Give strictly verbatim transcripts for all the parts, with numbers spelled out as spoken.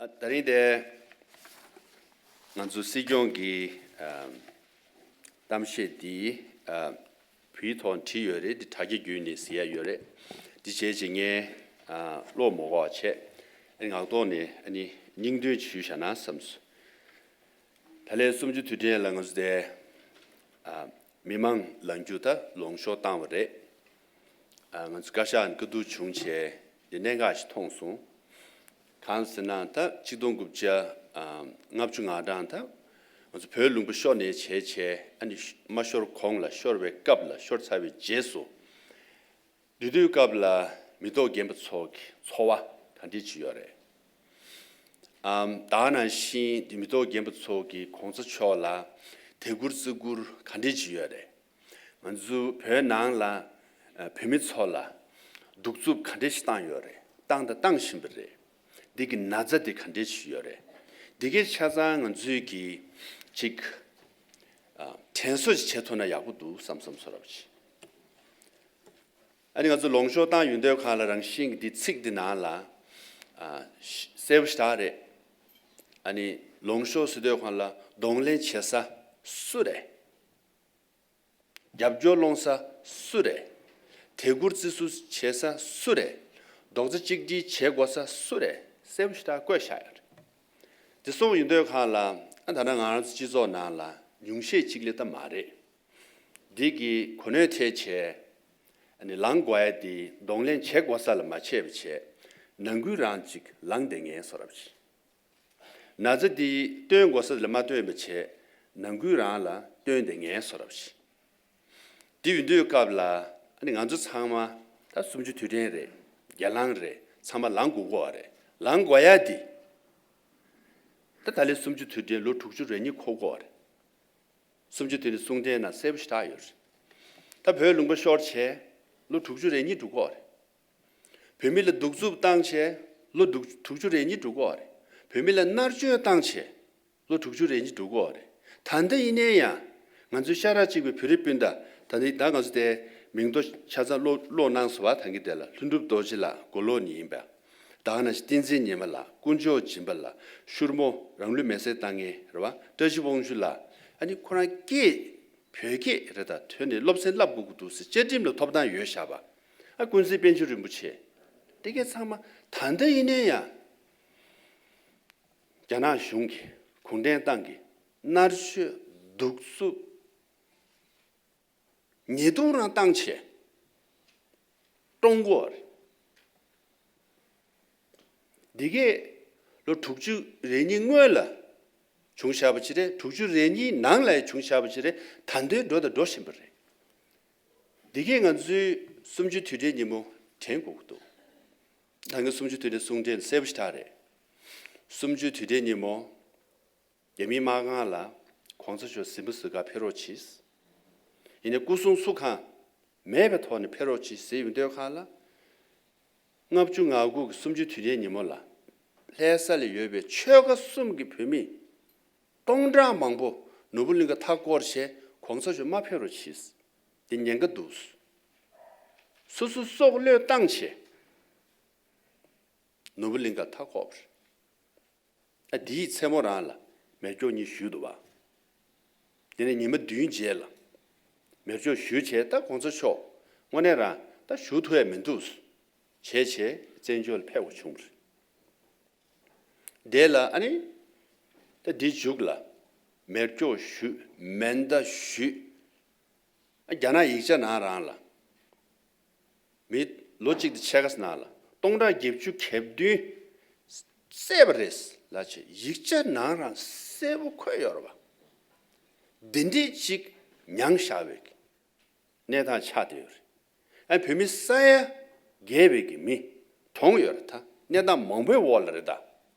ཨ། ད་རིང་དེ་ང་ཚོ་སྲིད་སྐྱོང་གི་ཨ་གཏམ་བཤད་འདི་ཨ་བོད་ཡིག་ཐོག་བྲིས་ཡོད་རེད། འདི་དྲ་རྒྱ་བརྒྱུད་ནས་གཟིགས་ཡ་ཡོད་རེད། འདི་བྱས་རྗེས་ངས་ཨ་ཀློག་མ་དགོས་པ་བྱས། ཨ་ནི་ངག་ཐོག་ནས་ཨ་ནི་སྙིང་དོན་ཞུས་བཞག་ན་བསམས་སོང་། ད་ལན་གསུམ་བཅུ་དུས་དྲན་ལ་ང་ཚོ་དེ་ཨ་མི་མང་ལངས་རྒྱུ་ད་ལོངས་ཤོག་བཏང་བ་རེད། ཨ་ང་ཚོ་བཀའ་ཤག་ནས་བཀའ་བསྡུར་བྱུང་བྱས་དེ་གནད་འགག་ཞིག་མཐོང་སོང་། གང་ཟེར་ན་ད་ཆིག་སྟོང་དགུ་བརྒྱ་ཨ་ལྔ་བཅུ་ང་གྲངས་ད་ང་ཚོ་བོད་ལུང་པ་ཤོར་ནས་བྱས་བྱས། ཨ་ནི་མ་ཤོར་གོང་ལ་ཤོར་བའི་སྐབས་ལ་ཤོར་ཚར་བའི་རྗེས་སུ། དེ་དུས་སྐབས་ལ་མི་ཐོག་རྒན་པ་ཚོ་གི་ཚོར་བ་ག་འདྲས་ཅིག་ཡོད་རེད། ཨམ། ད་ག་ནང་བཞིན་མི་ཐོག་རྒན་པ་ཚོ་གིས་གོང་ས་མཆོག་ལ་དད་བཀུར་བརྩི་བཀུར་ག་འདྲས་ཅིག་ཡོད་རེད། ང་ཚོ་བོད་ནང་ལ་ཨ་བོད་མི་ཚོ་ལ་གདུག་རྩུབ་ག་འདྲས་ཤིག་བཏང་ཡོད་རེད། བཏང་དང་བཏང་བཞིན་པ་རེད། འདི་གི་ན་ཚ་འདི་ག་འདྲས་ཅིག་ཡོད་རེད། འདི་གའི་ཆ་ཚང་ང་ཚོས་ཀྱིས་ཅིག་ཨ་དྲན་གསོ་ཅིག་བྱེད་ཐུབ་ན་ཡག་པོ་འདུག་བསམ་བསམ་ཚོར་བ་ཅིག་ཨ་ནི་ང་ཚོ་ལོངས་ཤོག་བཏང་ཡོང་དུས་སྒང་ལ་རང་བཞིན་གྱི་འདི་ཚིག་འདི་ནང་ལ་ཨ་གསལ་པོ་ཞེ་དྲག་རེད། ཨ་ནི་ལོངས་ཤོག་ཟེར་དུས་སྒང་ལ་གདོང་ལེན་བྱེད་ས་སུ་རེད། རྒྱབ་སྐྱོར་སློང་ས་སུ་རེད། དད་བཀུར་བརྩི་བཀུར་བྱེད་ས་སུ་རེད། རྡོག་རྩ་གཅིག་སྒྲིལ་བྱེད་དགོས་ས་སུ་རེད། གསལ་པོ་ཞེ་དྲག་བཀོད་བཞག་ཡོད་རེད། འདི་སོང་ཡོང་དུས་སྒང་ལ་ཨ་ད་ནང་ང་རང་ཚོ་སྤྱི་ཚོགས་ནང་ལ་ཉུང་ཤས་གཅིག་ལས་ད་མ་རེད། འདི་གི་གོ་གནས་ཐད་བྱས་ཨ་ནི་ལངས་དགོས་ཡ་འདི་གདོང་ལེན་བྱེད་དགོས་ས་ལ་མ་བྱས་པ་བྱས། ནང་ཁུལ་རང་ཅིག་ལངས་བསྡད་མཁན་བཟོ་འདྲ་ཅིག་ན་ཚ་འདི་སྟོན་དགོས་ས་ལ་མ་སྟོན་པ་བྱས། ནང་ཁུལ་རང་ལ་སྟོན་བསྡད་མཁན་བཟོ་འདྲ་ཅིག་འདི་ཡོང་དུས་སྐབས་ལ་ཨ་ནི་ང་ཚོ་ཚང་མ་ད་གསུམ་བཅུ་དུས་དྲན་རེད། སྒེར་ལངས་རེད། ཚང་མ་ལངས་དགོས་ཀྱི་ཡོད་རེད། ལངས་དགོས་ཡ་འདི་ད་ད་ལན་གསུམ་བཅུ་དུས་དྲན་ལོ་དྲུག་ཅུ་རེ་གཉིས་འཁོར་གྱི་ཡོད་རེད། གསུམ་བཅུ་དེ་ནི་གསུང་དེབ་ནང་གསལ་པོ་ཞེ་དྲག་ཡོད་རེད། ད་བོད་ལུང་པ་ཤོར་བྱས་ལོ་དྲུག་ཅུ་རེ་གཉིས་འགྲོ་གི་ཡོད་རེད། བོད་མི་ལ་གདུག་རྩུབ་བཏང་བྱས་ལོ་དྲུག་དྲུག་ཅུ་རེ་གཉིས་འགྲོ་གི་ཡོད་རེད། བོད་མི་ལ་མནར་གཅོད་བཏང་བྱས་ལོ་དྲུག་ཅུ་རེ་གཉིས་འགྲོ་གི་ཡོད་རེད། ད་ལྟ་ཡིན་ནའི་ཡང་ང་ཚོའི་ཤ་ཁྲག་གཅིག་པའི་བོད་རིགས་སྤུན་ཟླ། ད་ནི་ད་ང་ཚོ་དེ་མིང་ཐོ་ཆ་ཚང་ཀློག་ཀློག་གནང་སོང་བ། ད་གིན་དེ་ལ་ལྷུན་གྲུབ་རྡོ་རྗེ་ལགས་མགོ་ལོག་ནས་ཡིན་པ། ད་ག་ནང་བཞིན་བསྟན་འཛིན་ཉི་མ་ལགས། དཀོན་མཆོག་སྦྱིན་པ་ལགས། ཤུར་མོ་རང་ལུས་མེར་སྲེག་བཏང་མཁན་རེད་བ། བཀྲ་ཤིས་དབང་ཕྱུག་ལགས། ཨ་ནི་ཁོ་རང་སྐད་བོད་སྐད་རེད། ད་ཐོན་ནས་སློབ་ཚན་བསླབ་དགོས་ཀྱི་འདུག་ཟེར་བཅའ་ཁྲིམས་ལ་ཐོབ་ཐང་ཡོད་བཞག་པ། ཨ་ཀུན་གཟིགས་པཎ་ཆེན་རིན་པོ་ཆེ། དེ་གས་ཚང་མ་ད་ལྟ་ཡིན་ནའི་ཡང་རྒྱ་ནག་གཞུང་གིས་གུང་ཁྲན་ཏང་གིས་མནར་གཅོད་གདུག་རྩུབ་ཉེས་རྡུང་རང་བཏང་བྱས་བཀྲོངས་ཀྱི་ཡོད་རེད། འདི་གས་ལོ་དྲུག་ཅུ་རེ་གཉིས་སྔོན་ལ་བྱུང་བཞག་པ་ཅིག་རེད། དྲུག་ཅུ་རེ་གཉིས་ནང་ལ་ཡང་བྱུང་བཞག་པ་ཅིག་རེད། ད་དུང་འགྲོ་དང་འགྲོ་བཞིན་པ་རེད། འདི་གས་ང་ཚོའི་གསུམ་བཅུ་དུས་དྲན་ཉིན་མོ་དྲན་དགོས་ཀྱི་འདུག་ད་གིན་གསུམ་བཅུ་དུས་དྲན་གསུང་དྲན་གསལ་པོ་ཞེ་དྲག་རེད། གསུམ་བཅུ་དུས་དྲན་ཉིན་མོ་རྒྱ་མིའི་དམག་ཁང་ལ་གོང་ས་མཆོག་གཟིམ་པ་ཟུར་ཁར་ཕེབས་རོགས་གྱིས། ཡིན་ནའི་སྐུ་སྲུང་སུ་གང་མེད་པའི་ཐོག་ནས་ཕེབས་རོགས་གྱིས་ཟེར་ཡོང་དུས་སྒང་ལ། ལྔ་བཅུ་ང་དགུ་གི་གསུམ་བཅུ་དུས་དྲན་ཉིན་མོ་ལ་ལྷ་ས་ལ་ཡོད་པའི་ཆོལ་ཁ་གསུམ་གྱི་བོད་མི་སྟོང་ཕྲག་མང་པོ་ནོར་བུ་གླིང་ཁ་མཐའ་བསྐོར་བྱས་གོང་ས་མཆོག་མ་ཕེབས་རོགས་གྱིས། འདི་ཉེན་ཁ་འདུག་སོ་སོ་སྲོག་བློས་བཏང་བྱས་ནོར་བུ་གླིང་ཁ་མཐའ་བསྐོར་བ་རེད། ཨ་དེའི་མཚན་མོ་རང་ལ་མེ་སྒྱོགས་གཉིས་གཞུས་འདུག་བ། དེ་ནས་ཉི་མ་བདུན་རྗེས་ལ་མེ་སྒྱོགས་གཞུས་བྱས། ད་གོང་ས་མཆོག་དངོས་གནས་རང་ད་བཞུགས་ཐུབ་ཡ་མི་འདུག་བྱས་བྱས་བཙན་བྱོལ་ལ་ཕེབས་དགོས་བྱུང་བ་རེད། དེ་ལ་ཨ་ནི་ད་འདི་མཇུག་ལ་མེ་སྒྱོགས་གཞུས། མེ་མདའ་གཞུས། རྒྱ་ནག་ཡིག་ཆ་ནང་རང་ལ་མི་ལོ་གཅིག་དང་ཕྱེད་ཀ་ནང་ལ་སྟོང་ཕྲག་བརྒྱད་ཅུ་གྱ་བདུན་བསད་པ་རེད་ལབ་བྱས་ཡིག་ཆ་ནང་རང་གསལ་པོ་འཁོད་ཡོད་རེད་བ། འདི་འདྲས་ཅིག་མྱངས་བཞག་པའི་གནས་སྟངས་ཆགས་བསྡད་ཡོད་རེད། ཨ་བོད་མི་ས་ཡ་བརྒལ་བའི་གི་མི་གྲོངས་ཡོད་རེད། ད་གནས་སྟངས་མང་པོའི་འོག་ལ་རེད། ད་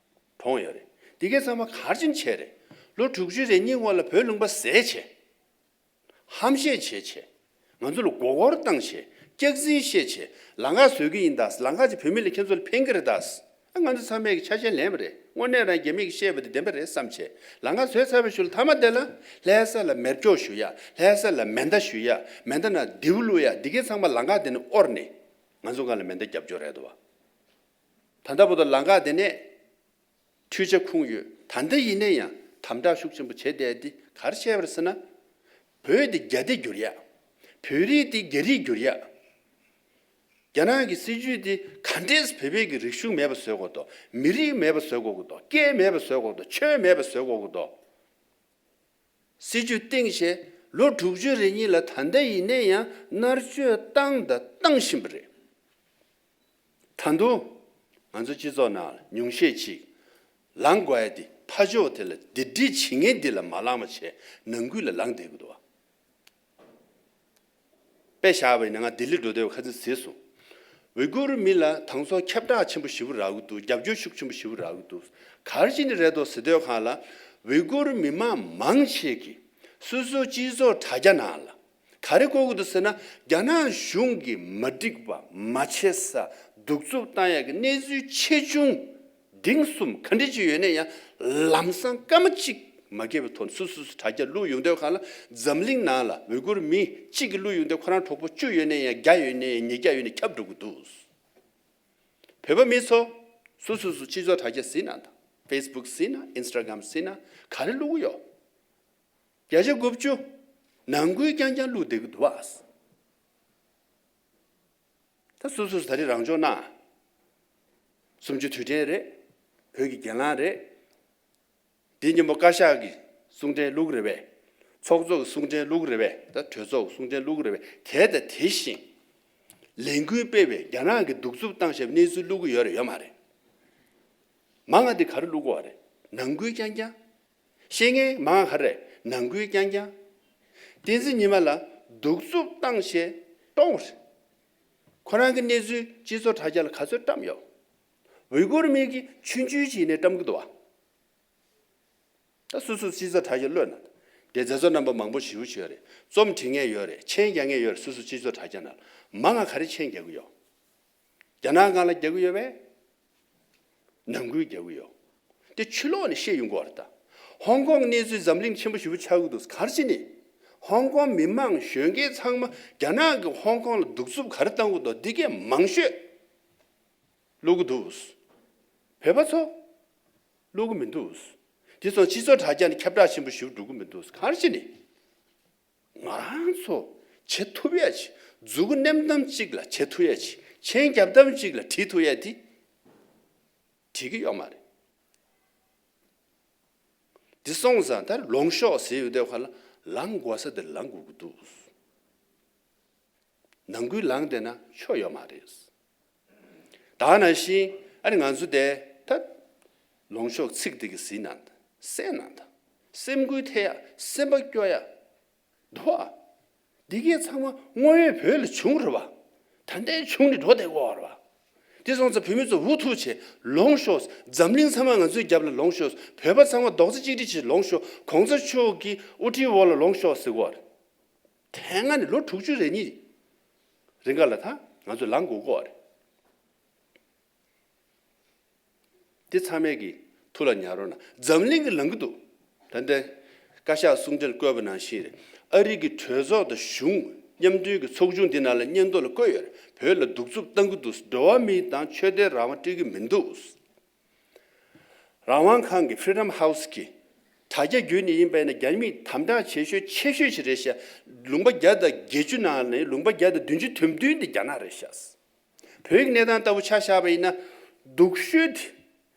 གྲོངས་ཡོད་རེད། འདི་གས་ཚང་མ་ག་རེ་བྱས་ནས་བྱས་རེད། ལོ་དྲུག་ཅུ་རེ་གཉིས་སྔོན་ལ་བོད་ལུང་པ་ཟས་བྱས། ཧམ་བཤད་བྱས་བྱས། ང་ཚོ་ལ་མགོ་སྐོར་བཏང་བྱས། སྐྱག་རྫུན་བཤད་བྱས། ལམ་ཁ་བཟོ་གི་ཡིན་ད། ལམ་ཁ་ཅིག་བོད་མི་ལ་ཁྱེད་ཚོ་ལ་ཕན་གི་རེད་ད། ཨ་ང་ཚོ་ཚང་མས་ཀྱི་ཆ་ཤས་ལེན་པ་རེད། དངོས་གནས་རང་རྒྱ་མི་གིས་བཤད་པ་དེ་བདེན་པ་རེད་བསམ་བྱས། ལམ་ཁ་བཟོས་ཚར་བའི་གཞུག་ལ་མཐའ་མ་དེ་ལ་ལྷ་ས་ལ་མེ་སྒྱོགས་གཞུ་ཡ། ལྷ་ས་ལ་མེ་མདའ་གཞུ་ཡ། མེ་མདའ་ནང་མདེའུ་བླུག་ཡ། འདི་གས་ཚང་མ་ལམ་ཁ་དེ་ནས་དབོར་ནས་ང་ཚོ་སྒང་ལ་མེ་མདའ་རྒྱབ་སྐྱོར་རེད་འདུག་བ། ད་ལྟ་བར་དུ་ལམ་ཁ་དེ་ནས་ འཕྲུལ་ཆས་ཁུངས་ཡོད། ད་ལྟ་ཡིན་ན་ཡང་དམ་དྲག་ཤུགས་ཆེན་པོ་བྱས་བསྡད་དེ་ག་རེ་བྱས་པ་རེད་ཟེར་ན། བོད་དེ་རྒྱ་སྡེ་བསྒྱུར་ཡག་བོད་རིགས་དེ་རྒྱ་རིགས་བསྒྱུར་ཡག་རྒྱ་ནག་གི་སྲིད་ཇུས་དེ་ག་འདྲས་བོད་པའི་གི་རིག་གཞུང་མེད་པ་བཟོ་དགོས་འདུག་མི་རིགས་མེད་པ་བཟོ་དགོས་ཀྱི་འདུག་སྐད་མེད་པ་བཟོ་དགོས་ཀྱི་འདུག་ཆོས་མེད་པ་བཟོ་དགོས་ཀྱི་འདུག་སྲིད་ཇུས་བཏིང་བྱས་ལོ་དྲུག་ཅུ་རེ་གཉིས་ལ་ད་ལྟ་ཡིན་ན་ཡང་མནར་གཅོད་བཏང་དང་བཏང་བཞིན་པ་རེད། ད་དུང་ང་ཚོ་སྤྱི་ཚོགས་ནང་ཉུང་ཤས་ཅིག་ལངས་དགོས་ཡ་དེ་ཕ་ཕྱོགས་དེ་ལ་སྡིག་སྒྲིབ་བྱེད་མཁན་འདི་ལ་མ་ལངས་པ་བྱས་ནང་ཁུལ་ལ་ལངས་བསྡད་ཀྱི་འདུག་བ། དཔེ་བཞག་པ་ཡིན་ན་ང་ལྡི་ལི་འགྲོ་དུས་ཁ་སང་གཟིགས་སོང་། ཝི་གུར་མི་ལ་དང་ཚོ་ཁྱབ་བསྒྲགས་ཆེན་པོ་ཞེ་པོ་རག་གི་འདུག་རྒྱབ་སྐྱོར་ཤུགས་ཆེན་པོ་ཞེ་པོ་རག་གི་འདུག་ག་རེ་བྱས་ནས་རེད་འདུག་ཟེར་དུས་སྒང་ལ་ཝི་གུར་མི་མང་མང་ཆེ་གིས་སོ་སོའི་སྤྱི་ཚོགས་དྲ་རྒྱ་ནང་ལ་ག་རེ་འགོད་ཀྱི་འདུག་ཟེར་ན། རྒྱ་ནག་གཞུང་གིས་མ་འགྲིག་པ་མ་བྱེད་ས་གདུག་རྩུབ་བཏང་ཡག་གི་གནས་ཚུལ་ཆེ་ཆུང་འབྲིང་གསུམ་ག་འདྲ་ཅིག་ཡོད་ན་ཡང་ལམ་སང་སྐར་མ་གཅིག་མ་འགོར་བའི་ཐོག་ནས་སོ་སོ་སོ་དྲ་རྒྱ་བླུགས་ཡོང་དུས་སྒང་ལ་འཛམ་གླིང་ནང་ལ་ཝི་གུར་མི་གཅིག་གིས་བླུགས་ཡོང་དུས་ཁོ་རང་གྲོགས་པོ་བཅུ་ཡོད་ན་ཡང་བརྒྱ་ཡོད་ན་ཡང་ཉིས་བརྒྱ་ཡོད་ན་ཁྱབ་འགྲོ་གི་འདུག་བོད་པ་མི་ཚོ་སོ་སོ་སོ་སྤྱི་ཚོགས་དྲ་རྒྱ་གཟིགས་ན་དང་ཕེ་སི་བུག་གཟིགས་ན་ཨིན་སི་ཊ་གྷ་རམ་གཟིགས་ན་ག་རེ་བླུགས་ཡོད། བརྒྱ་ཆ་དགུ་བཅུ་ནང་ཁུལ་རྐྱང་རྐྱང་བླུགས་བསྡད་ཀྱི་འདུག་བ། ད་སོ་སོ་སོ་ད་རེས་རང་སྦྱོང་གནང་། གསུམ་བཅུ་དུས་དྲན་རེད། བོད་ཀྱི་གྱེན་ལངས་རེད། འདི་ཉིན་མོ་བཀའ་ཤག་གི་གསུང་འཕྲིན་བླུགས་རེད་པས། ཚོགས་གཙོ་གི་གསུང་འཕྲིན་བླུགས་རེད་པས། ད་གྲོས་ཚོགས་ཀྱི་གསུང་འཕྲིན་བླུགས་རེད་པས། དེ་དང་དེ་བཞིན་ལས་འགུལ་སྤེལ་བའི་རྒྱ་ནག་གི་གདུག་རྩུབ་བཏང་བཞག་པའི་གནས་ཚུལ་བླུགས་ཀྱི་ཡོད་རེད་ཡོད་མ་རེད། མང་ང་འདི་ག་རེ་བླུགས་ཀྱི་ཡོད་རེད། ནང་ཁུལ་རྐྱང་རྐྱང་། བཤད་མཁན་མང་ང་ག་རེ་རེད། ནང་ཁུལ་རྐྱང་རྐྱང་། བསྟན་འཛིན་ཉི་མ་ལ་གདུག་རྩུབ་བཏང་བྱས་གཏོང་བ་རེད། ཁོ་རང་གི་གནས་ཚུལ་སྤྱི་ཚོགས་དྲ་རྒྱ་ལ་ག་ཚོད་བཀྲམ་ཡོད། ཝི་གུར་མི་གིས་ཆུང་ཆུང་བྱས་ནས་བཀྲམ་གི་འདུག་བ། ད་སོ་སོ་སྤྱི་ཚོགས་དྲ་རྒྱ་བློས་ན། དེ་མཛད་གཙོ་རྣམ་པ་མང་པོ་ཞེ་པོ་ཅིག་ཡོད་རེད། རྩོམ་འབྲི་མཁན་ཡོད་རེད། མཆན་རྒྱག་མཁན་ཡོད་རེད། སོ་སོ་སྤྱི་ཚོགས་དྲ་རྒྱ་ནང་ལ་མང་ང་ག་རེ་མཆན་རྒྱག་གི་ཡོད། རྒྱ་ནག་སྒང་ལ་རྒྱག་གི་ཡོད་པས། ནང་ཁུལ་རྒྱག་གི་ཡོད། དེ་ཕྱི་ལོགས་ནས་བཤད་ཡོང་གི་ཡོད་རེད་ད། ཧོང་ཀོང་གནས་ཚུལ་འཛམ་གླིང་ཆེན་པོ་ཞེ་པོ་ཆགས་ཀྱི་འདུག་ག་རེ་བྱས་ནས། ཧོང་ཀོང་མི་མང་གཞོན་སྐྱེས་ཚང་མ་རྒྱ་ནག་གིས་ཧོང་ཀོང་ལ་གདུག་རྩུབ་ག་རེ་བཏང་གི་འདུག་འདི་གས་མང་ཤོས་བླུག་གི་འདུག་བོད་པ་ཚོ་བླུག་གི་མི་འདུག་དེ་སོང་སྤྱི་ཚོགས་དྲ་རྒྱ་ནས་ཁྱབ་བསྒྲགས་ཆེན་པོ་ཞེ་པོ་འགྲོ་གི་མི་འདུག་ག་རེ་བྱས་ནས། ང་རང་ཚོ་བྱེད་ཐུབ་ཡ་ཅིག་མཛུ་གུ་མནན་གཏམ་གཅིག་ལ་བྱེད་ཐུབ་ཡ་ཅིག་མཆན་རྒྱབ་གཏམ་གཅིག་ལ་བྲིས་ཐུབ་ཡ་དེ་བྲིས་ཀྱི་ཡོད་མ་རེད། འདི་སོང་ཙང་ད་ལོངས་ཤོག་ཟེར་ཡོང་དུས་སྒང་ལ་ལངས་དགོས་ས་དེ་ལངས་དགོས་ཀྱི་འདུག་ནང་ཁུལ་ལངས་བསྡད་ན་ཆོ་ཡོད་མ་རེད། ད་ནང་བཞིན་ཨ་ནི་ང་ཚོ་དེ་ད་ལོངས་ཤོག་ཚིག་དེ་གི་ཟིན་ན་ད་སེམས་ན་ད་སེམས་འགུལ་ཐེབས་ཡ་སེམས་པ་སྐྱོ་ཡ་འདུག་ཨ། འདི་གས་ཚང་མ་དངོས་ཡོད་བོད་ལ་བྱུང་རེད་བ། ད་ལྟའི་བྱུང་ནས་འགྲོ་བསྡད་ཀྱི་ཡོད་རེད་བ། དེ་སོང་ཙང་བོད་མི་ཚོ་འུ་ཐུག་བྱས་ལོངས་ཤོག་འཛམ་གླིང་ཚང་མ་ང་ཚོའི་རྒྱབ་ལ་ལོངས་ཤོག་བོད་པ་ཚང་མ་རྡོག་རྩ་གཅིག་སྒྲིལ་བྱས་ལོངས་ཤོག་གོང་ས་མཆོག་གི་དབུ་ཁྲིད་འོག་ལ་ལོངས་ཤོག་ཟེར་གྱི་ཡོད་རེད། དེ་སྔ་ནས་ལོ་དྲུག་ཅུ་རེ་གཉིས་རིང་ག་ལ་ད་ང་ཚོ་ལངས་དགོས་ཀྱི་ཡོད་རེད། འདི་ཚང་མས་ཀྱིས་ཐུགས་ལ་ཉར་རོགས་གནང་། འཛམ་གླིང་གིས་ལངས་ཀྱི་འདུག་ད་ལྟ་བཀའ་ཤག་གསུང་འཕྲིན་བཀོད་པ་ནང་བཞིན་རེད། ཨ་རི་གི་གྲོས་ཚོགས་དང་གཞུང་མཉམ་འབྲེལ་གྱི་ཚོགས་ཆུང་འདི་ནང་ལ་སྙན་ཐོ་ལ་བཀོད་ཡོད་རེད། བོད་ལ་གདུག་རྩུབ་བཏང་གི་འདུག་འགྲོ་བ་མི་དང་ཆོས་དད་རང་དབང་སྤྲད་ཀྱི་མི་འདུག་རང་དབང་ཁང་གི་Freedom House་གི་དྲ་རྒྱ་བརྒྱུད་ནས་ཡིན་པ་ཡིན་ན་རྒྱ་མིས་དམ་དྲག་བྱེད་ཤུགས་ཆེ་ཤོས་ཤིག་རེད་ཤག་ལུང་པ་བརྒྱ་དང་བརྒྱད་ཅུ་ནང་ནས་ལུང་པ་བརྒྱ་དང་བདུན་ཅུ་དོན་བདུན་དེ་རྒྱ་ནག་རེད་ཤག་བོད་ཀྱི་གནས་སྟངས་ལྟ་བུ་ཆ་བཞག་པ་ཡིན་ན། སྡུག་ཤོས་དེ་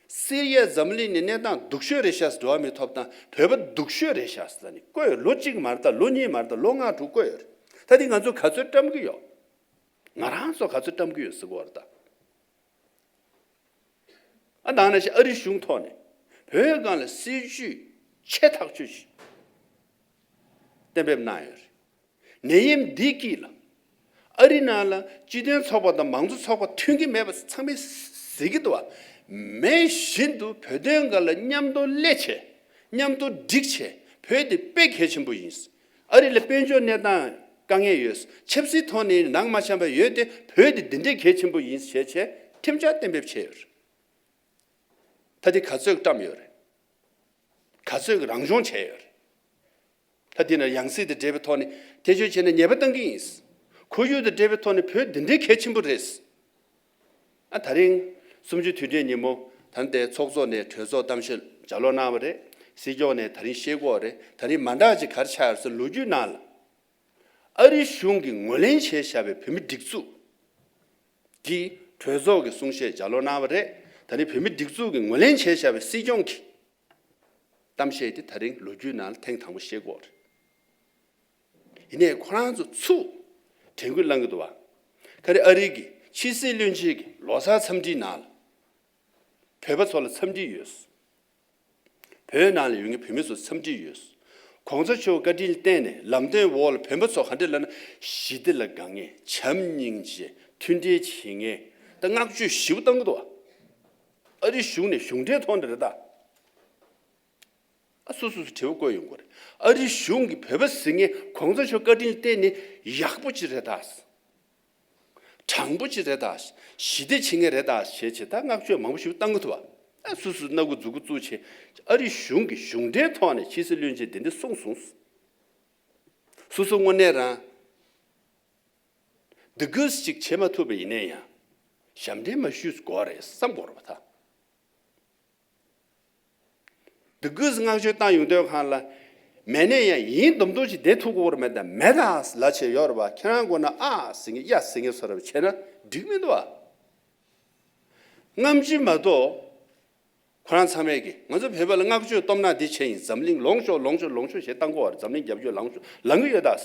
སི་རི་ཡ་འཛམ་གླིང་ནས་གནས་སྟངས་སྡུག་ཤོས་རེད་ཤག་འགྲོ་བ་མིའི་ཐོབ་ཐང་བོད་པ་སྡུག་ཤོས་རེད་ཤག་ཟེར་ནས་བཀོད་ཡོད། ལོ་གཅིག་མ་རེད་ད་ལོ་གཉིས་མ་རེད་ད་ལོ་ལྔ་དྲུག་བཀོད་ཡོད་རེད། ད་དེ་ང་ཚོ་ག་ཚོད་བཀྲམ་གྱི་ཡོད། ང་རང་ཚོ་ག་ཚོད་བཀྲམ་གྱི་ཡོད་ཟེར་གྱི་ཡོད་རེད་ད། ཨ་ད་ནང་བཞིན་ཨ་རི་གཞུང་ཐོག་ནས་བོད་སྒང་ལ་སྲིད་ཇུས་ཆེ་ཐག་ཆོད་ཅིག་གཏན་འབེབས་གནང་ཡོད་རེད། ནད་ཡམས་འདིའི་དཀྱིལ་ལ་ཨ་རི་ནང་ལ་སྤྱི་མཐུན་ཚོགས་པ་དང་མང་གཙོ་ཚོགས་པ་མཐུན་གྱི་མེད་པ་ཚང་མས་ཟེར་གྱི་འདུག་བ། མེད་བཞིན་དུ་བོད་དོན་སྒང་ལ་མཉམ་དུ་སླེབས་བྱས་མཉམ་དུ་སྒྲིག་བྱས་བོད་དེ་དཔེ་གལ་ཆེན་པོ་ཡིན། ཨ་རི་ལ་དཔལ་འབྱོར་གནས་སྟངས་དཀའ་ངལ་ཡོད། ཆབ་སྲིད་ཐོག་ནས་ནང་མ་འཆམ་པ་ཡོད་དེ་བོད་དེ་འདི་འདྲའི་གལ་ཆེན་པོ་ཡིན་ཞེས་བྱས་ཁྲིམས་འཆར་གཏན་འབེབས་བྱས་ཡོད་རེད། ད་དེ་ག་ཚོད་བཀྲམ་ཡོད་རེད། ག་ཚོད་རང་སྦྱོང་བྱས་ཡོད་རེད། ད་དེ་ན་ཡང་སྲིད་དང་འབྲེལ་བའི་ཐོག་ནས་ཐེ་བྱུས་བྱས་ནས་ཉེས་པ་བཏང་གི་ཡིན། ཁོར་ཡུག་དང་འབྲེལ་བའི་ཐོག་ནས་བོད་འདི་འདྲའི་གལ་ཆེན་པོ་རེད། ཨ་ད་རིང་གསུམ་བཅུ་དུས་དྲན་ཉིན་མོ་ ད་ལྟའི་ཚོགས་གཙོ་ནས་གྲོས་ཚོགས་གཏམ་བཤད་ལྗགས་ཀློག་གནང་བ་རེད། སྲིད་སྐྱོང་ནས་ད་རིང་བཤད་ཀྱི་ཡོད་རེད། ད་རིང་མ་འདྲ་ཅིག་ག་རེ་ཆགས་ཡོད་ཟེར་ལོ་རྒྱུས་ནང་ལ། ཨ་རིའི་གཞུང་གིས་ངོས་ལེན་བྱས་བཞག་པའི་བོད་མི་སྒྲིག་འཛུགས་ཀྱི་གྲོས་ཚོགས་ཀྱི་གསུང་བཤད་ལྗགས་ཀློག་གནང་བ་རེད། ད་རིང་བོད་མི་སྒྲིག་འཛུགས་ཀྱིས་ངོས་ལེན་བྱས་བཞག་པའི་སྲིད་སྐྱོང་གི་གཏམ་བཤད་དེ་ད་རིང་ལོ་རྒྱུས་ནང་ལ་ཐེངས་དང་པོ་བཤད་ཀྱི་ཡོད་རེད། ཡིན་ནའི་ཁོ་རང་ཚོ་ཚུར་དྲན་སྐུལ་གནང་གི་འདུག་བ། ག་རེ། ཨ་རི་གི་ཕྱི་སྲིད་བློན་ཆེན་གྱི་ལོ་གསར་འཚམས་འདྲིའི་ནང་ལ་བོད་པ་ཚོ་ལ་འཚམས་འདྲི་ཡོད། བོད་ནང་ལ་ཡོད་མཁན་བོད་མི་ཚོ་འཚམས་འདྲི་ཡོད། གོང་ས་མཆོག་བཀའ་དྲིན་ལ་བརྟེན་ནས་ལམ་སྟོན་འོག་ལ་བོད་པ་ཚོ་ག་འདྲ་ལབ་ན། ཞི་བདེ་ལ་དགའ་མཁན། བྱམས་སྙིང་རྗེ། མཐུན་སྒྲིལ་བྱེད་མཁན། ད་བསྔགས་བརྗོད་ཞེ་པོ་བཏང་གི་འདུག་བ། ཨ་རི་གཞུང་ནས་གཞུང་འབྲེལ་ཐོག་ནས་རེད་ད། ཨ། སོ་སོ་སོ་དྲི་བ་བཀོད་ཡོང་གི་རེད། ཨ་རི་གཞུང་གིས་བོད་པ་ཟེར་མཁན་གོང་ས་མཆོག་བཀའ་དྲིན་ལ་བརྟེན་ནས་ཡག་པོ་ཅིག་རེད་ད། དྲང་པོ་ཅིག་རེད་ད། ཞི་བདེ་བྱེད་མཁན་རེད་ད་ཞེས་བྱས་ད་བསྔགས་བརྗོད་མང་པོ་ཞིག་བཏང་གི་འདུག་བ། ཨ། སོ་སོ་སྣ་ཁུག་མཛུབ་གུ་བཙུགས་བྱས། ཨ་རི་གཞུང་གིས་གཞུང་འབྲེལ་ཐོག་ནས་ཕྱི་སྲིད་བློན་ཆེན་དེ་འདྲ་གསུངས་སོང་། སོ་སོ་དངོས་གནས་རང་འདི་གུས་ཅིག་བྱེད་མ་ཐུབ་པ་ཡིན་ན་ཡང་། ཞབས་འདྲེན་མ་ཞུས་དགོས་རེད་བསམ་དགོས་རེད་པ་ད། འདི་གུས་བསྔགས་བརྗོད་བཏང་ཡོང་དུས་སྒང་ལ། མེད་ན་ཡང་ཡིན་མདོག་མདོག་ཅིག་བསྡད་ཐུབ་ཀྱི་ཡོད་རེད། མེད་ད། མེད་ད་ལབ་བྱས་ཡོད་རེད་པ། ཁྱེད་རང་མགོ་ན་ཨ་ཟེར་མཁན། ཡ་ཟེར་མཁན་བཟོ་འདྲ་བྱས་ན་འགྲིག་མི་འདུག་བ། སྔ་ཕྱི་མ་གཏོགས། ཁོ་རང་ཚང་མས་ཀྱིས་ང་ཚོ་བོད་པ་ལ་བསྔགས་བརྗོད་སྟོབས་ན་འདི་བྱས་ཡིན། འཛམ་གླིང་ལོངས་ཤོག་ལོངས་ཤོག་ལོངས་ཤོག་ཞེས་བཏང་གི་ཡོད་རེད། འཛམ་གླིང་རྒྱབ་སྐྱོར་ལངས་ཤོག་ལངས་ཀྱི་ཡོད་ད།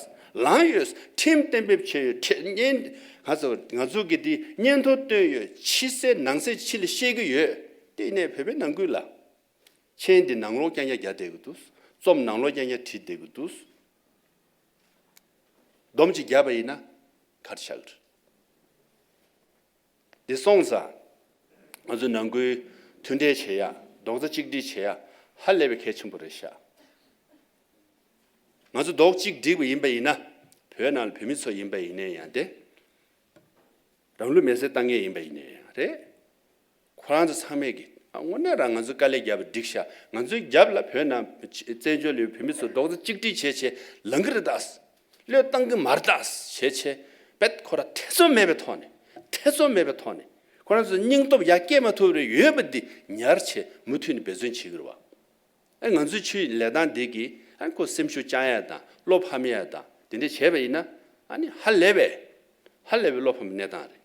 ལངས་ཡོད། ཁྲིམས་གཏན་འབེབས་བྱས་ཡོད། ཁྲེ། བརྙན། ང་ཚོ་ང་ཚོ་གིས་འདི་སྙན་ཐོ་བཏོན་ཡོད། ཕྱི་གསལ་ནང་གསལ་ཕྱི་ལ་བཤད་ཀྱི་ཡོད། དེ་ནས་བོད་པའི་ནང་ཁུལ་ལ་མཆན་འདི་ནང་ལོགས་རྐྱང་རྐྱང་རྒྱག་བསྡད་ཀྱི་འདུག་རྩོམ་ནང་ལོགས་རྐྱང་རྐྱང་བྲིས་བསྡད་ཀྱི་འདུག་སྡོམ་གཅིག་བརྒྱབ་པ་ཡིན་ན་ག་རེ་ཆགས་ཀྱི་རེད། འདི་སོང་ཙང་ང་ཚོ་ནང་ཁུལ་མཐུན་འབྲེལ་བྱེད་ཡ། རྡོག་རྩ་གཅིག་སྒྲིལ་བྱེད་ཡ་ཧ་ལས་པའི་གལ་ཆེན་པོ་རེད་ཤག་ང་ཚོ་རྡོག་གཅིག་སྒྲིལ་བ་ཡིན་པ་ཡིན་ན། བོད་ནང་ལ་བོད་མི་ཚོ་ཡིན་པ་ཡིན་ནའི་ཡང་དེ། རང་ལུས་མེར་སྲེག་བཏང་མཁན་ཡིན་པ་ཡིན་ནའི་ཡང་རེད། ཁོ་རང་ཚོ་ཚང་མས་ཀྱིས། ཨ། དངོས་གནས་རང་ང་ཚོས་དཀའ་ལས་བརྒྱབ་པ་འགྲིག་ཤག་ང་ཚོའི་རྒྱབ་ལ་བོད་ནང་བཙན་བྱོལ་ལ་ཡོད་བོད་མི་ཚོ་རྡོག་རྩ་གཅིག་སྒྲིལ་བྱས་བྱས་ལངས་ཀྱི་རེད་ད། བློས་བཏང་གི་མ་རེད་ད་ཞེས་བྱས། རྦད་ཁོ་རང་ཐེ་ཚོམ་མེད་པའི་ཐོག་ནས། ཐེ་ཚོམ་མེད་པའི་ཐོག་ནས་ཁོ་རང་ཚོ་སྙིང་སྟོབས་ཡར་སྐྱེད་མ་ཐུབ་རེ་ཡོད་པ་འདི་ཉར་བྱས་མུ་མཐུད་ནས་འབད་བརྩོན་བྱེད་ཀྱི་རེད་བ། ཨ། ང་ཚོའི་ཆུའི་ལས་སྟངས་འདི་གིས། ཨ། ཁོ་སེམས་ཤུགས་བཅང་ཡ་དང་བློ་ཕམ་ཡ་དང་དེ་འདྲ་བྱས་པ་ཡིན་ན། ཨ་ནི་ཧ་ལས་པའི། ཧ་ལས་པའི་བློ་ཕམ་གནས་སྟངས་རེད།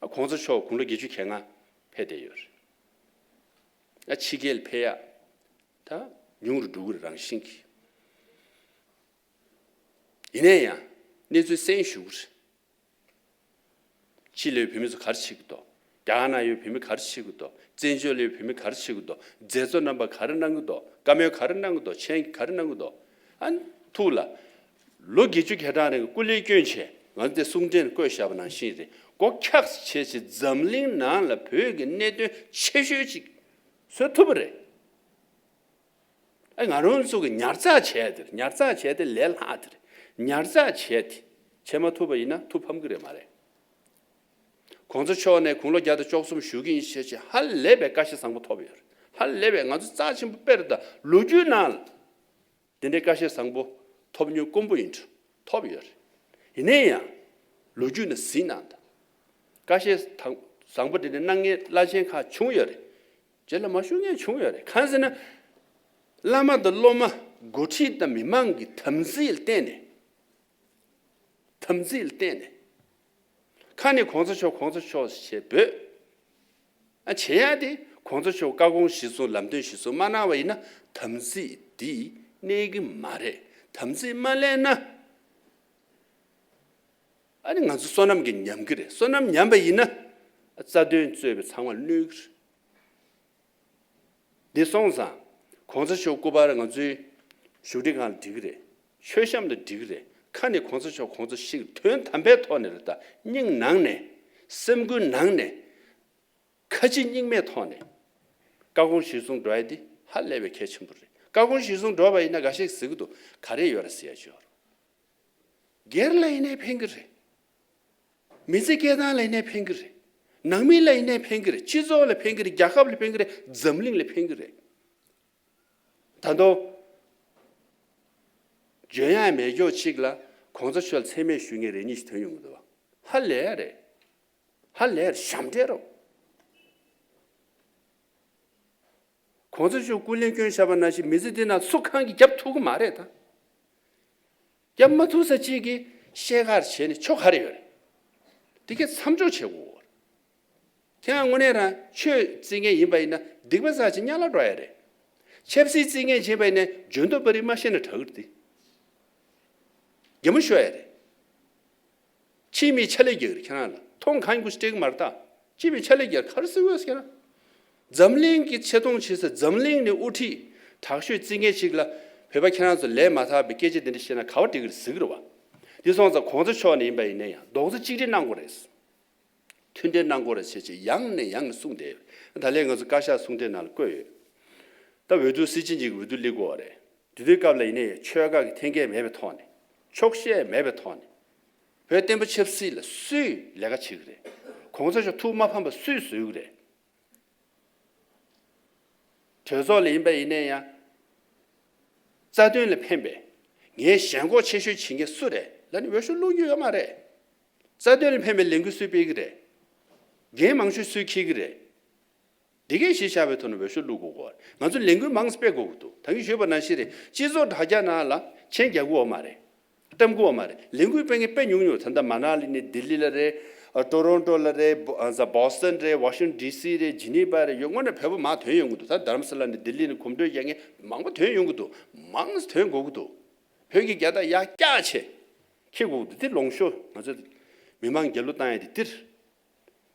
ཨ། གོང་ས་མཆོག་དགུང་ལོ་བརྒྱད་ཅུ་གྱ་ལྔ་ཕེབས་བསྡད་ཡོད་རེད། ཨ། ཕྱི་རྒྱལ་ཕེབས་ཡ་ད་ཉུང་རུ་འགྲོ་གི་རེད། རང་བཞིན་གྱིས། ཡིན་ན་ཡང་གནས་ཚུལ་གསན་ཞུ་གི་རེད། ཕྱི་ལ་ཡོད་བོད་མི་ཚོ་ག་རེ་བྱེད་ཀྱི་འདུག་རྒྱ་གར་ནང་ཡོད་བོད་མི་ག་རེ་བྱེད་ཀྱི་འདུག་བཙན་བྱོལ་ལ་ཡོད་བོད་མི་ག་རེ་བྱེད་ཀྱི་འདུག་མཛད་གཙོ་རྣམ་པ་ག་རེ་གནང་གི་འདུག་བཀའ་མོལ་ག་རེ་གནང་གི་འདུག་མཆན་ག་རེ་གནང་གི་འདུག་ཨ་ནི་ཐུགས་ལ་ལོ་བརྒྱད་ཅུ་གྱ་གྲངས་རིང་སྐུ་ལས་བསྐྱོན་བྱས། ང་ཚོ་དེ་གསུང་འཕྲིན་བཀོད་བཞག་པ་ནང་བཞིན་རེད། སྒོ་འཁྱགས་བྱས་བྱས་འཛམ་གླིང་ནང་ལ་བོད་ཀྱི་གནད་དོན་ཆེ་ཤོས་ཅིག་བཟོ་ཐུབ་པ་རེད། ཨ། ང་རང་ཚོ་གི་ཉར་ཚགས་བྱས་དེ་རེད། ཉར་ཚགས་བྱས་དེ་ལས་སླ་དེ་རེད། ཉར་ཚགས་བྱས་དེ་བྱས་མ་ཐུབ་པ་ཡིན་ན་ཐུགས་ཕམ་གི་རེད་མ་རེད། གོང་ས་མཆོག་ནས་དགུང་ལོ་བརྒྱ་དང་བཅུ་གསུམ་བཞུགས་ཀྱི་ཡིན་ཞེས་བྱས་ཧ་ལས་པའི་བཀའ་ཤག་བཟང་པོ་ཐོབ་ཡོད་རེད། ཧ་ལས་པའི་ང་ཚོ་རྩ་ཆེན་པོ་དཔེར་ད་ལོ་རྒྱུས་ནང་ལ་དེ་འདྲའི་བཀའ་ཤག་བཟང་པོ་ཐོབ་མྱོང་དཀོན་པོ་ཡིན་འགྲོ། ཐོབ་ཡོད་རེད། ཡིན་ན་ཡང་ལོ་རྒྱུས་ནང་གཟིགས་གནང་དང་། བཀའ་ཤག་དང་བཟང་པོ་དེ་འདྲ་གནང་མཁན་བླ་ཆེན་ཁག་བྱུང་ཡོད་རེད། རྗེས་ལ་མ་ཞུ་མཁན་བྱུང་ཡོད་རེད། གང་ཟེར་ན། བླ་མ་དང་སློབ་མ། འགོ་ཁྲིད་དང་མི་མང་གི་དམ་ཚིག་ལ་བརྟེན་ནས། དམ་ཚིག་ལ་བརྟེན་ནས། ཁ་ནས་གོང་ས་མཆོག་གོང་ས་མཆོག་ཞེས་འབོད། ཨ། བྱེད་ཡ་དེ་གོང་ས་མཆོག་བཀའ་དགོངས་གཞིར་བཟུང་ལམ་སྟོན་གཞིར་བཟུང་མ་གནང་བ་ཡིན་ན་དམ་ཚིག་འདི་གནས་ཀྱི་མ་རེད། དམ་ཚིག་མ་ལེན་ན། ཨ་ནི་ང་ཚོ་བསོད་ནམས་ཀྱིས་ཉམས་ཀྱི་རེད། བསོད་ནམས་ཉམས་པ་ཡིན་ན་རྩ་དོན་གཙོས་པའི་ཚང་མ་གནོད་ཀྱི་རེད། འདི་སོང་ཙང་གོང་ས་མཆོག་སྐུ་པར་ང་ཚོའི་བཞུགས་ཁྲི་སྒང་ལ་འགྲིག་གི་རེད། མཆོད་བཤམས་ལ་འགྲིག་གི་རེད། ཁ་ནས་གོང་ས་མཆོག་གོང་ས་མཆོག་ཞིག་དོན་དམ་པའི་ཐོག་ནས་རེད། ད་སྙིང་ནང་ནས། སེམས་ཁུར་ནང་ནས། ཁ་ལྕེ་གཉིས་མའི་ཐོག་ནས་བཀའ་དགོངས་གཞིར་བཟུང་འགྲོ་ཡ་འདི་ཧ་ལས་པའི་གལ་ཆེན་པོ་རེད། བཀའ་དགོངས་གཞིར་བཟུང་འགྲོ་བ་ཡིན་ན་འགའ་ཤས་ཟེར་གི་འདུག་ག་རེ་ཡོད་རེད་ཟེར་ཡ་ཅིག་ཡོད་རེད། སྒེར་ལ་ཡིན་ནའི་ཕན་གི་རེད། མི་ཚེ་སྐྱེལ་སྟངས་ལ་ཡིན་ནའི་ཕན་གི་རེད། ནང་མི་ལ་ཡིན་ནའི་ཕན་གི་རེད། སྤྱི་ཚོགས་ལ་ཕན་གི་རེད། རྒྱལ་ཁབ་ལ་ཕན་གི་རེད། འཛམ་གླིང་ལ་ཕན་གི་རེད། ད་དུང་འཇོན་ཡག་མེད་ཀྱོག་ཅིག་ལ་གོང་ས་མཆོག་ལ་མཚན་སྨད་ཞུ་མཁན་རེ་གཉིས་ཤིག་ཐོན་ཡོང་གི་འདུག་བ། ཧ་ལས་རེད། ཧ་ལས་རེད། ཞབས་འདྲེན་རོ། གོང་ས་མཆོག་སྐུ་ལས་བསྐྱོན་བཞག་པ་ནང་བཞིན་མི་ཚེ་འདི་ནང་སུ་གང་གིས་རྒྱབ་ཐུབ་ཀྱི་མ་རེད་ད། རྒྱབ་མ་ཐུབ་ས་གཅིག་གིས་བཤད་གར་བྱས་ནས་ཆོ་ག་རེ་ཡོད་རེད། དེ་གས་མཚམས་འཇོག་བྱེད་དགོས། དེ་ཡང་དངོས་གནས་རང་ཆོས་བརྩི་མཁན་ཡིན་པ་ཡིན་ན་སྡིག་པ་བསགས་ཅིག་གཉའ་ལ་འགྲོ་ཡ་རེད། ཆབ་སྲིད་བརྩི་མཁན་བྱས་པ་ཡིན་ན་འཇོན་ཐོབ་པ་རིགས་མ་ཤེས་ན་དྲག་གི་རེད། གད་མོ་ཤོར་ཡ་རེད། ཕྱི་མི་ཕྱག་ལས་རྒྱག་གི་རེད་ཁྱེད་རང་ལ། མཐོང་གང་གུ་སྤྲད་གི་མ་རེད་ད། ཕྱི་མི་ཕྱག་ལས་རྒྱག་ག་རེ་ཟེར་དགོས་ཟེར་ན། འཛམ་གླིང་གི་ཆེ་མཐོང་ཆེ་ས་འཛམ་གླིང་ནས་དབུ་ཁྲིད་དྲག་ཤོས་བརྩི་མཁན་ཞིག་ལ་བོད་པ་ཁྱེད་རང་ཚོ་ལས་མ་དག་པའི་སྐད་ཆ་དེ་འདྲ་བཤད་ན་ག་བ་འགྲིག་གི་རེད་ཟེར་གི་རེད་བ། འདི་སོང་ཙང་གོང་ས་མཆོག་ནས་ཡིན་པ་ཡིན་ན་ཡང་རྡོག་རྩ་གཅིག་སྒྲིལ་གནང་དགོས་རེད། མཐུན་སྒྲིལ་གནང་དགོས་རེད་ཟེར་བྱས་ཡང་ནས་ཡང་ནས་གསུངས་བསྡད་ཡོད། ད་ལན་ང་ཚོ་བཀའ་ཤག་གསུང་གྲོས་ནང་ལ་བཀོད་ཡོད། ད་འོས་བསྡུ་སྲིད་སྤྱི་གཉིས་ཀྱི་འོས་བསྡུ་སླེབས་ཀྱི་ཡོད་རེད། དེ་དུས་སྐབས་ལ་ཡིན་ནའི་ཆོལ་ཁ་གི་འཐེན་འཁྱེར་མེད་པའི་ཐོག་ནས། ཕྱོགས་ཞེན་མེད་པའི་ཐོག་ནས། བོད་བསྟན་པ་ཆབ་སྲིད་ལ་སུས་ལས་ཀ་བྱེད་ཀྱི་རེད། གོང་ས་མཆོག་ཐུགས་མ་ཕམ་པ་སུས་བཟོས་ཀྱི་རེད། གྲོས་ཚོགས་ལ་ཡིན་པ་ཡིན་ནའི་ཡང་། རྩ་དོན་ལ་ཕན་པའི། ངའི་ཞེན་ཁོག་ཆེ་ཤོས་བྱེད་མཁན་སུ་རེད་ལབ་ནས་འོས་ཤོག་བླུག་རྒྱུ་ཡོད་མ་རེད། རྩ་དོན་ལ་ཕན་པའི་ལས་འགུལ་སུས་སྤེལ་གྱི་རེད། འགན་མང་ཤོས་སུས་འཁྱེར་གྱི་རེད། འདི་གས་གཞི་བཞག་པའི་ཐོག་ནས་འོས་ཤོག་བླུག་དགོས་གོ། ང་ཚོ་ལས་འགུལ་མང་སྤེལ་དགོས་ཀྱི་འདུག་ད་གིན་ཞུས་པ་ནང་བཞིན་རེད། སྤྱི་ཚོགས་དྲ་རྒྱ་ནང་ལ་མཆན་རྒྱག་གི་ཡོད་མ་རེད། བཏང་གི་ཡོད་མ་རེད། ལས་འགུལ་སྤེལ་མཁན་དཔེ་ཉུང་ཉུང་། ད་ལྟ་མ་ན་ལི་ནས་ལྡི་ལི་ལ་རེད། ཨ་ཊོ་རོན་ཊོ་ལ་རེད། བོ་ཨ་ཟ་བོ་སི་ཊོན་རེད། ཝ་ཤིང་ཊོན་ཌི་སི་རེད། ཇི་ནི་ཝ་རེད། ཡོད། དངོས་གནས་བོད་པ་མང་དོན་ཡོང་གི་འདུག་ད་དྷ་རམ་ས་ལ་ནས་ལྡི་ལི་ནས་གོམ་བགྲོད་རྒྱག་མཁན་མང་པོ་དོན་ཡོང་གི་འདུག་མང་དོན་དགོས་ཀྱི་འདུག་བོད་ཀྱི་རྒྱལ་དར་ཡར་བཀྱག་བྱས་འཁྱེར་དགོས་ཀྱི་འདུག་འདི་ལོངས་ཤོག་ང་ཚོ་མི་མང་རྒྱབ་ལོག་བཏང་ཡ་དེ་འདིར།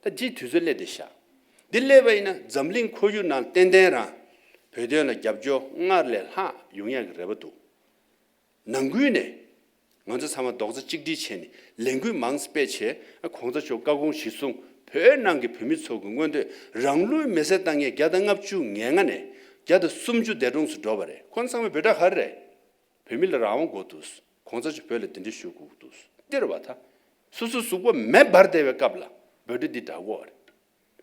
ད་འདི་དུས་ཚོད་སླེབས་བསྡད་ཤག་འདི་སླེབས་པ་ཡིན་ན་འཛམ་གླིང་ཁོར་ཡུག་ནང་ཏན་ཏན་རང་བོད་དོན་ལ་རྒྱབ་སྐྱོར་སྔར་ལས་ལྷག་ཡོང་ཡག་གི་རེ་བ་འདུག་ནང་ཁུལ་ནས་ང་ཚོ་ཚང་མ་རྡོག་རྩ་གཅིག་སྒྲིལ་བྱས་ནས་ལས་འགུལ་མང་སྤེལ་བྱས། གོང་ས་མཆོག་བཀའ་དགོངས་གཞིར་བཟུང་བོད་ནང་གི་བོད་མི་ཚོ་གི་མངོན་འདོད། རང་ལུས་མེ་སྲེག་བཏང་མཁན་བརྒྱ་དང་ལྔ་བཅུ་ང་ལྔ་ནས་བརྒྱ་དང་སུམ་ཅུ་འདས་གྲོངས་སུ་འགྲོ་བ་རེད། ཁོང་ཚང་མ་བོད་དྲག་ག་རེ་རེད། བོད་མི་ལ་རང་དབང་དགོས་འདུག་གོང་ས་མཆོག་བོད་ལ་གདན་འདྲེན་ཞུ་དགོས་འདུག་འདི་རེད་བ་ད། སོ་སོ་གཟུགས་པོ་མེ་འབར་བསྡད་པའི་སྐབས་ལ་འབོད་སྒྲ་འདི་བསྒྲགས་དགོས་པ་རེད།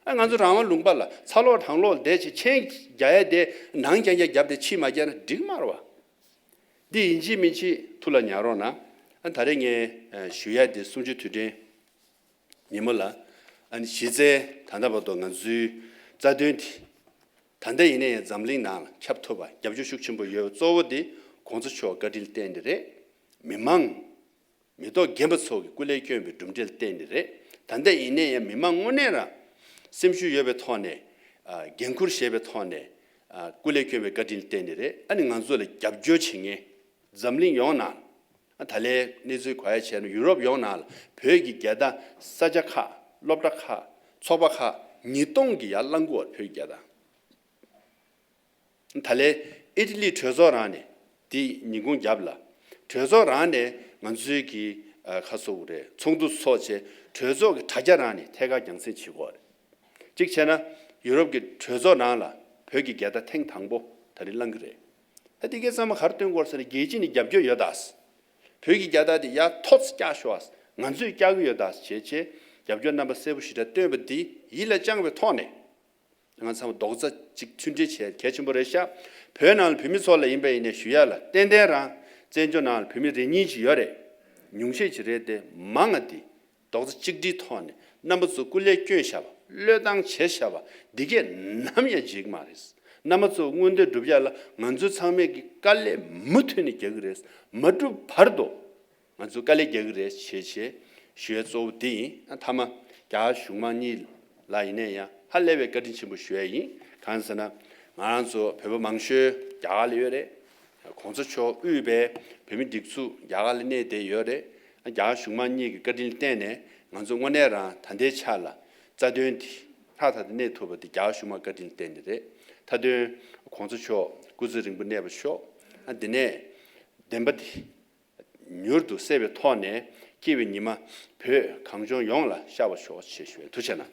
ཨ་ང་ཚོ་རང་དབང་ལུང་པ་ལ་ཚ་ལོག་གྲང་ལོག་བསྡད་བྱས་མཆན་རྒྱག་ཡ་དེ་ནང་རྐྱང་རྐྱང་བརྒྱབ་སྟེ་ཕྱི་མ་རྒྱག་ན་འགྲིག་མ་རེད་བ། འདི་ཡིན་གཅིག་མིན་གཅིག་ཐུགས་ལ་ཉར་རོགས་གནང་། ཨ་ད་རེས་ངས་ཨ་ཞུ་ཡ་དེ་གསུམ་བཅུའི་དུས་དྲན་ཉིན་མོ་ལ། ཨ་ནི་གཞི་རྩའི་ད་ལྟ་བར་དུ་ང་ཚོའི་རྩ་དོན་དེ། ད་ལྟ་ཡིན་ན་ཡང་འཛམ་གླིང་ནང་ལ་ཁྱབ་ཐུབ་པ་རྒྱབ་སྐྱོར་ཤུགས་ཆེན་པོ་ཡོད་པ་གཙོ་བོ་དེ་གོང་ས་མཆོག་བཀའ་དྲིན་བརྟེན་ནས་རེད། མི་མང་། མི་ཐོག་རྒན་པ་ཚོ་གི་སྐུ་ལས་བསྐྱོན་པའི་གྲུབ་འབྲས་ལ་བརྟེན་ནས་རེད། ད་ལྟ་ཡིན་ན་ཡང་མི་མང་དངོས་གནས་རང་སེམས་ཤུགས་ཡོད་པའི་ཐོག་ནས། ཨ་འགན་འཁུར་བཞེས་པའི་ཐོག་ནས། ཨ་སྐུ་ལས་བསྐྱོན་པའི་བཀའ་དྲིན་ལ་བརྟེན་ནས་རེད། ཨ་ནི་ང་ཚོ་ལ་རྒྱབ་སྐྱོར་བྱེད་མཁན་འཛམ་གླིང་ཡོངས་ནང་། ཨ་ད་ལན་གནས་ཚུལ་གོ་ཡ་བྱས་ན་ཡུ་རོབ་ཡོངས་ནང་ལ་བོད་ཀྱི་རྒྱལ་དར་ས་ཆ་ཁག་སློབ་གྲྭ་ཁག་ཚོགས་པ་ཁག་ཉིས་སྟོང་གི་ཡར་བསླང་གི་ཡོད་རེད། བོད་ཀྱི་རྒྱལ་དར། ད་ལན་ཨི་ཊ་ལི་གྲོས་ཚོགས་རང་ནས་དེ་ཉིན་གུང་རྒྱབ་ལ་གྲོས་ཚོགས་རང་ནས་ང་ཚོའི་གི་ཨ་ཁ་སོ་རེད། ཚོགས་འདུ་ཚོགས་བྱས་གྲོས་ཚོགས་ཀྱི་དྲ་རྒྱ་རང་ནས་ཐད་ཀར་རྒྱང་སྲིང་བྱེད་དགོས་རེད། གཅིག་བྱས་ན་ཡུ་རོབ་ཀྱི་གྲོས་ཚོགས་ནང་ལ་བོད་ཀྱི་རྒྱལ་དར་ཐེངས་དང་པོ་ད་རེས་བསླང་གི་རེད། ད་དེ་གའི་ཚང་མ་ག་རེ་སྟོན་དགོས་ཟེར་ན་རྒྱལ་སྤྱི་ནས་རྒྱབ་སྐྱོར་ཡོད་ད། བོད་ཀྱི་རྒྱལ་དར་དེ་ཡར་མཐོ་ཙམ་བཀྱག་ཤོག་ང་ཚོས་བཀྱག་གི་ཡོད་ད་བྱས་བྱས་རྒྱབ་སྐྱོར་རྣམ་པ་གསལ་པོ་ཞེ་དྲག་སྟོན་པ་འདི་ཡིད་ལ་བཅངས་པའི་ཐོག་ནས། ང་ཚང་མ་རྡོག་རྩ་གཅིག་མཐུན་སྒྲིལ་བྱེད་གལ་ཆེན་པོ་རེད་ཤག་བོད་ནང་ལ་བོད་མི་ཚོ་ལ་ཡིན་པ་ཡིན་ནའི་ཞུ་ཡ་ལ་ཏན་ཏན་རང་བཙན་བྱོལ་ནང་ལ་བོད་མི་རེ་གཉིས་ཅིག་ཡོད་རེད། ཉུང་ཤས་ཅིག་རེད་དེ་མང་ང་འདི་རྡོག་རྩ་གཅིག་སྒྲིལ་ཐོག་ནས་རྣམ་པ་ཚོ་སྐུ་ལས་བསྐྱོན་བཞག་པ་བློས་བཏང་བྱས་བཞག་པ་འདི་གས་ནམ་ཡང་བརྗེད་ཀྱི་མ་རེད། རྣམ་པ་ཚོ་མངོན་འདོད་སྒྲུབ་ཡ་ལ་ང་ཚོ་ཚང་མས་ཀྱི་དཀའ་ལས་མུ་མཐུད་ནས་རྒྱག་གི་རེད། མ་གྲུབ་བར་དུ། ང་ཚོ་དཀའ་ལས་རྒྱག་གི་རེད་བྱས་བྱས་ཞུ་ཡ་གཙོ་བོ་དེ་ཡིན། ཨ་མཐའ་མ་རྒྱ་གར་གཞུང་མང་གཉིས་ལ་ཡིན་ནའི་ཡང་ཧ་ལས་པའི་བཀའ་དྲིན་ཆེན་པོ་ཞུ་ཡ་ཡིན། གང་ཟེར་ན་ང་རང་ཚོ་བོད་པ་མང་ཤོས་རྒྱ་གར་ལ་ཡོད་རེད། གོང་ས་མཆོག་དབུས་པའི་བོད་མི་སྒྲིག་འཛུགས་རྒྱ་གར་ལ་གནས་བསྡད་ཡོད་རེད། ཨ་རྒྱ་གར་གཞུང་མང་གཉིས་ཀྱི་བཀའ་དྲིན་ལ་བརྟེན་ནས་ང་ཚོ་དངོས་གནས་རང་ད་ལྟའི་ཆ་ལ་རྩ་དོན་དེ་ཧྲག་ཐག་ཏུ་གནས་ཐུབ་པ་དེ་རྒྱ་གར་གཞུང་མང་བཀའ་དྲིན་ལ་བརྟེན་ནས་རེད། མཐའ་དོན་གོང་ས་མཆོག་སྐུ་ཚེ་རིང་པོ་གནས་པར་ཤོག་ཨ་དེ་ནས་བདེན་པ་དེ། མྱུར་དུ་གསལ་བའི་ཐོག་ནས་སྐྱེ་བའི་ཉི་མ་བོད་གངས་ལྗོངས་ཡོངས་ལ་ཤར་བར་ཤོག་ཅེས་ཞུ་བའི་ཐུགས་རྗེ་གནང་།